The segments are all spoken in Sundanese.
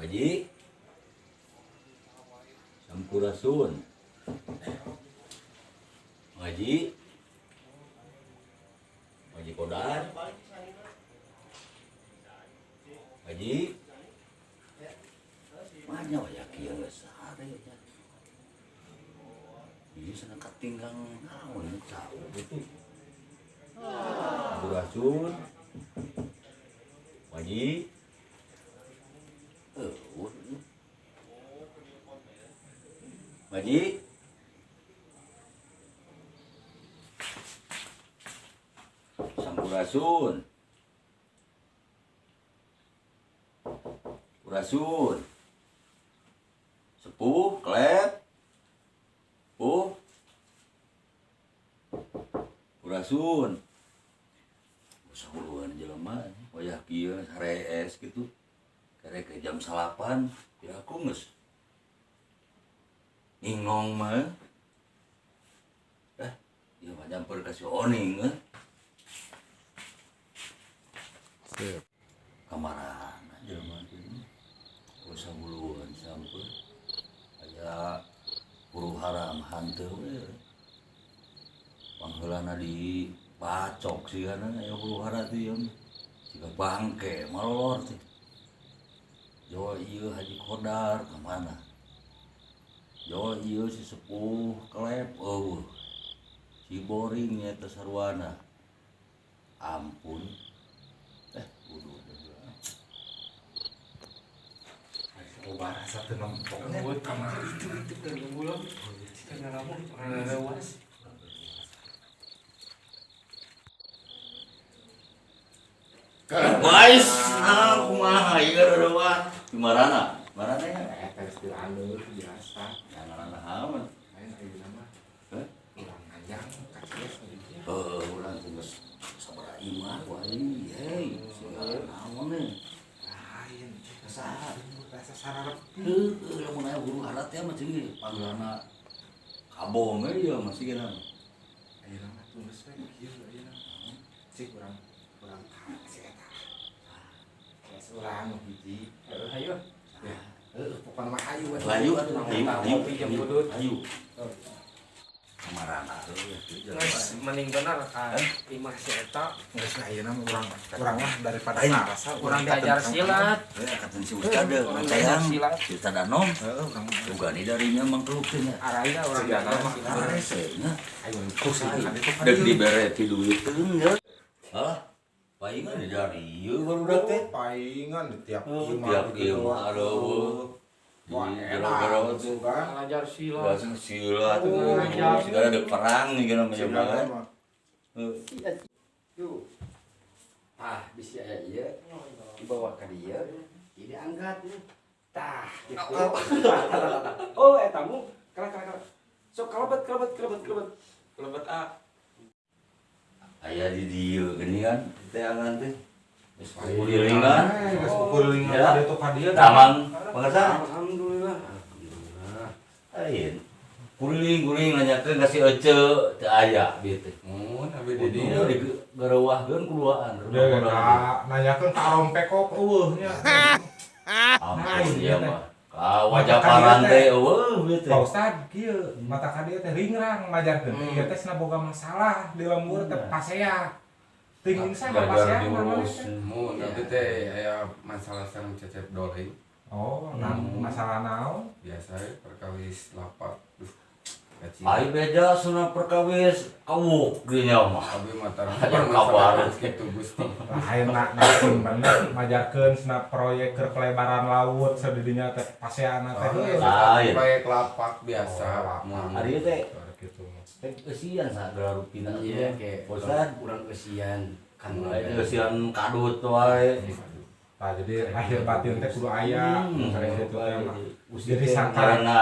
Haji. Sampurasun. Haji. Haji Kodar. Haji. Mana waya kieu geus sare nya. Ieu sana katinggang naon tahu gitu. Sampurasun. Haji. Haji. Sampurasun. Purasun. Sepuh, klep. Puh. Purasun. Sahuluan jelema wayah kieu sarees gitu. Karek ke jam 9, ya aku geus ngingong mah. Ieu mah jamper ka si Oning eh. Sip. Kamarana jelema teh. Sahuluan samper. Aya huru hara mah hanteu we. Pangheulana di bacok sigana aya huru hara teh ieu. Siga bangke malolor teh. Jol ieu Haji Kodar ka mana? Jol ieu si sepuh kelep eueuh. Si boring nya teh sarwana. Ampun. Kudu Loba rasa teu nempok nya. Kamari itu keur ngulon. Cika ngalamun ngalewas. Guys, ah kumaha ieu reuah? Di marana? Marana ya? Eta geus dilaneur biasa. Ya ngaranna hamun. Lain ayeuna mah. Heh? Urang ngajang ka kieu saeutik. Heuh, urang teh geus sabaraha imah wae, hei, siga naon we. Lain Saha? Rasa sararep. Heuh, lamun aya huru hara teh mah ceung panggeulana kabong we ieu mah sigana. Ayeuna mah geus we kieu ayeuna. Cik urang urang ka si eta. Geus urang nu hiji. Heuh, hayu. Ya. Heuh, pokona mah hayu atuh. Hayu atuh, hayu, hayu, Kopi jeung udut. hayu. Kamarana heuh Geus mending bener ka imah si eta. Geus lah ayeuna mah urang urang lah daripada Aing. ngarasa Urang diajar silat. Kata si Ustad, Urang sayang, diajar silat. si Ustad Anom, Heeh, urang ugani darinya mangkeluk teh nya. Araya urang Sigana diajar mah silat. Arese nya. Ayo kursi kan itu kan. Dek dibere ti duiteun nya. Hah? Paingan di dari ieu barudak teh. Paingan di tiap Oh, imah tiap gitu. imah aduh. Di Wah, jero-jero enak tuh. kan. Ngajar silat. Langsung silat tuh. Oh, ngajar. Sigana dek perang nih kana mah Sigana kan. mah. Heuh. Ah, bisi aya ieu dibawa ka dieu, ieu diangkat. Tah, gitu. Oh, eta mu kala kala kala. Sok kalebet kalebet kalebet kalebet. Lebet A. Aya di dieu geuning kan teangan teh. Geus kulilingan. Geus kulilingan Ya. ka dieu tuh ka dieu. Damang pangersa. Alhamdulillah. Alhamdulillah. Lain. Kuliling-kuliling nanyakeun ka si Ece teu aya bieu teh. Mun abi di Di dieu. dieu digareuwahkeun kuluaan. Dia ka nanyakeun ka rompekok eueuh nya. Ampun Nah, ieu iya mah. Ka wajah paran teh eueuh bieu teh. Pak Ustad kieu mata ka dieu teh ringrang majarkeun teh ieu teh cenah boga masalah di lembur teh pasea. Teuing saha Gagal pasea diurus. Mun abi teh aya masalah sareng Cecep Doleng. Oh, nah, masalah naon? Biasa we perkawis lapak. Duh. Kacil. Ai beja sunah perkawis kawuk dinya mah. Abi mah tarang Hayang kabar. kitu Gusti. Lain nak nakin bener majarkeun cenah proyek keur pelebaran laut sadidinya teh paseana teh. Oh, Lain. proyek lapak biasa. Oh, lapak. Mun. Ari teh Gitu. teh eusian sagala rupina. Iya, kayak Ustad urang eusian kan mulai eusian kadut wae. Nah, jadi lahir batin teh kudu aya sering kitu teh mah. Jadi sangkan Karena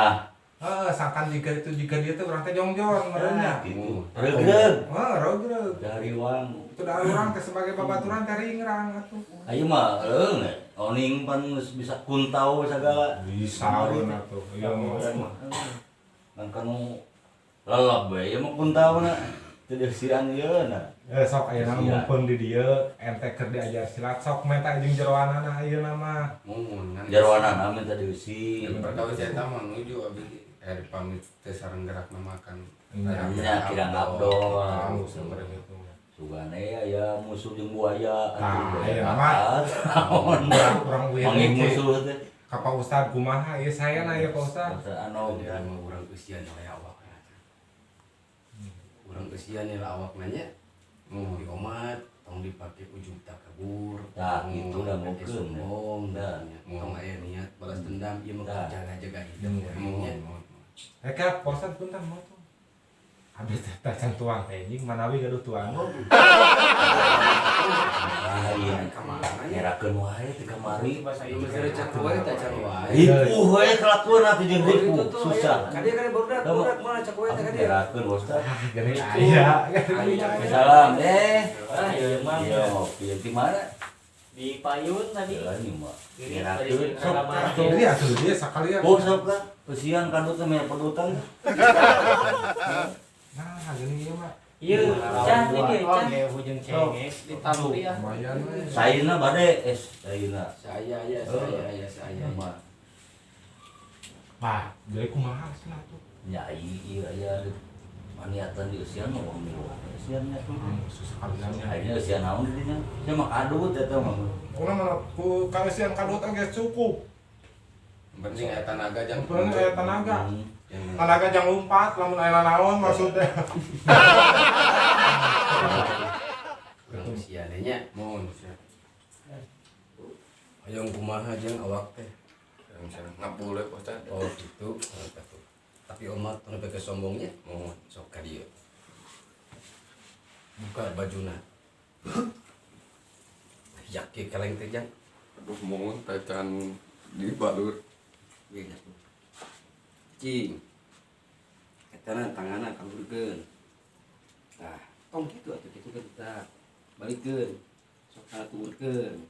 heeh, sangkan jika itu jika dia teh urang teh jongjon meureun nya. gitu. Regreg Heeh, regreg. dari uang. Itu da urang teh sebagai babaturan teh ringrang atuh. Ayo mah leung oning pan geus bisa kuntau sagala. Bisa we atuh. Ieu mah. Ngan kanu lelep we ieu mah kuntauna. Teu dieusian ieu na. Sok ayeuna mumpung di dieu ente keur diajar silat sok menta jeung jeroanana ayeuna mah. Mun kan. Jeroanana minta dieusi. Perkawis eta mah nuju abdi pamit teh sareng gerakna makan. Nya kirang abdol. Samperin itu. Sugane aya musuh jeung buaya. Tah ayeuna mah urang uih. Manggih musuh teh. Ka Pak Ustad kumaha ieu saya na ieu Pak Ustad. Ustad anu mah urang eusian we awak. Urang eusian lah awak nanya. Mau diomat, tong dipake ujung takabur. Tah kitu da mungkin. Sombong, tong aya niat balas dendam ieu mah jaga-jaga hidup. Ka Pak Ustad punten mau tuh. Abis teh can tuang teh anjing manawi gaduh tuang. Lain ngerakeun wae teh kamari. Bahasa ieu mah cak wae teh can wae. Ripuh wae kelakuan atuh jeung ripuh susah. Ka dieu kana barudak barudak moal cak wae teh ka dieu. Ngerakeun Ustaz. Geuning aya. Salam eh. Ieu mah ngopi di mana? Di payun tadi. Heeh mah. Ngerakeun sok atuh dia atuh dia sakalian. Oh sok lah. Eusian kadut teh meh pedutan. Nah, gini ieu mah. Ieu, cah ini cah. Hujung cenges ditaruh ya. Lumayan we. Saina bade es saina. Saya ya, saya ya, saya. Mah. Wah, jadi kumaha cenah tuh? Nya ieu aya maniatan di eusian mah wong milu. Eusian nya tuh. Susah kalian. Ayeuna eusian naon di dinya? Sia mah kadut eta mah. Urang mah ku ka eusian kadut geus cukup. Penting aya tanaga jang. Penting aya tanaga. Tanaga jang lompat lamun aya naon maksudnya. Urang eusian nya mun sia. Hoyong kumaha jeung awak teh? Ngapul we Pak Ustad. Oh gitu. Tapi omat tong pake sombongnya. Mun sok ka dieu. Buka bajuna. Yake kaleng teh jang. Aduh mun tacan dibalur. Cing. Etana tanganna kalurkeun. Tah, tong kitu atuh kitu kan tah. Balikeun. Sok kana turunkeun.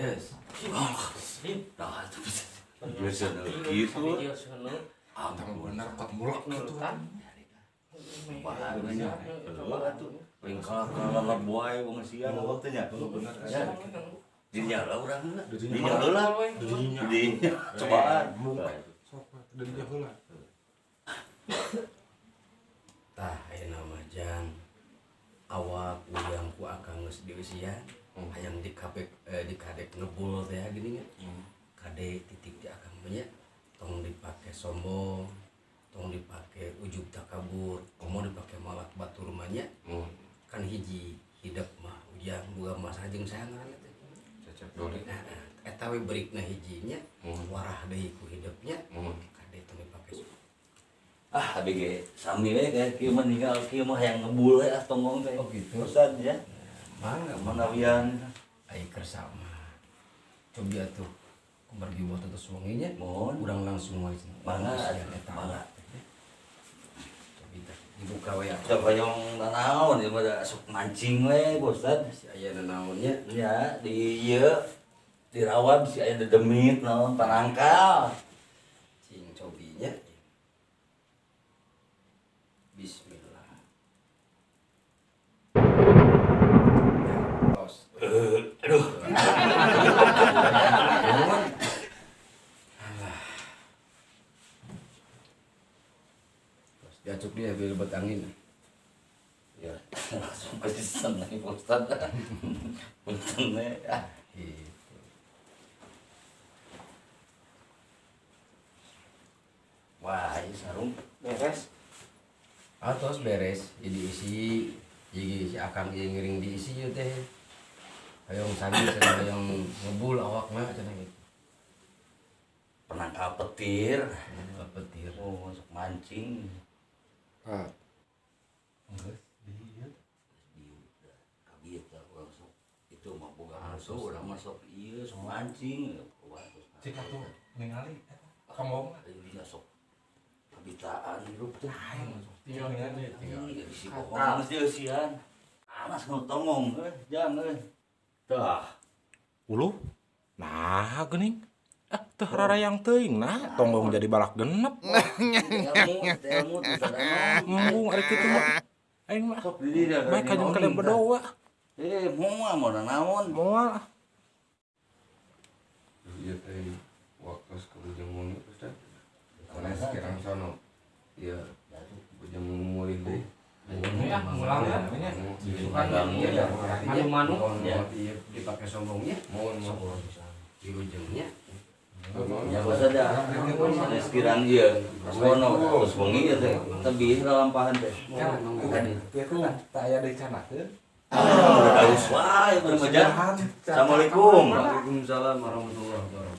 Yes. Tah atuh. Biasa kitu. Ah, bener kot mulek kitu. Bahannya atuh. Lingkal kalalap wae wong sian awak teh nya. Bener. Dinya lah urang heula. Dinya heula. Dinya cobaan. Sok dinya heula. Tah ayeuna mah jang awak uyang ku akang geus dieusian hayang dikabek dikadek ngebul teh gini nya. Kade titik di akang mah nya tong dipake sombong, tong dipake ujub takabur, komo dipake malak batur mah nya. Kan hiji hidup mah ujang boga masa jeung saha ngaranna teh. Cecep Doli. Nah, eta we berikna hijinya, warah deui ku hidupnya. Kade tong dipake. Ah, abg sami we kayak kieu mah ninggal kieu mah hayang ngebul we ah tonggong teh. Oh gitu. Ustad ya. Mangga manawian ai kersa mah. Cobi atuh kumargi waktu tos wengi nya. Mohon urang langsung wae cenah. Mangga mangga. Cobi tah dibuka we atuh. Sok hoyong nanaon ieu mah sok mancing we Ustad. Si aya nanaon nya. Nya di ieu dirawat si aya dedemit naon panangkal. Cing cobinya. Bismillah. Tos. Aduh. Alah. Tos diacuk dia biar lebet angin. Ya, langsung pesen nih Pak Ustad. Punten we. Ah. Gitu. Wah, ini sarung beres. Atos beres, jadi isi, jadi si akang ieu ngiring diisi ieu teh. Hayang sami cenah hayang ngebul awakna cenah gitu. Penangkal petir. Penangkal petir. Oh, masuk mancing. Ah. Geus di ieu. Kabiet lah urang sok. Itu mah boga musuh urang mah sok ieu sok mancing. Cik atuh ningali eta tonggong. Ieu sok kabitaan hirup teh. Tinggal ningali tinggal di bohong geus dieusian. Anas nu tongong euy, jang euy. Tah. Uluh? Nah, geuning. Ah, teu hararayang teuing nah, tonggong jadi balak genep. Ilmu, teh ilmu teh sadano. Embung ari kitu mah. Aing mah Sok di dieu bae kajeng kade bedoa. Eh, moal mau naon? Moal. Iya teh waktu ke Bujang Muni Ustaz. Sanes kirang sono. Iya. Bujang mulih deui. Ya, mulang ya. Sukan Iya. manu-manu Ya. dipakai sombongnya Mohon mohon. di ujungnya. Ya bahasa dah. Sanes kirang ieu. Sono terus wengi ieu teh tebih lalampahan teh. Kan itu tak aya deui canakeun. Ah, udah haus wae remaja. Assalamualaikum. Waalaikumsalam warahmatullahi wabarakatuh.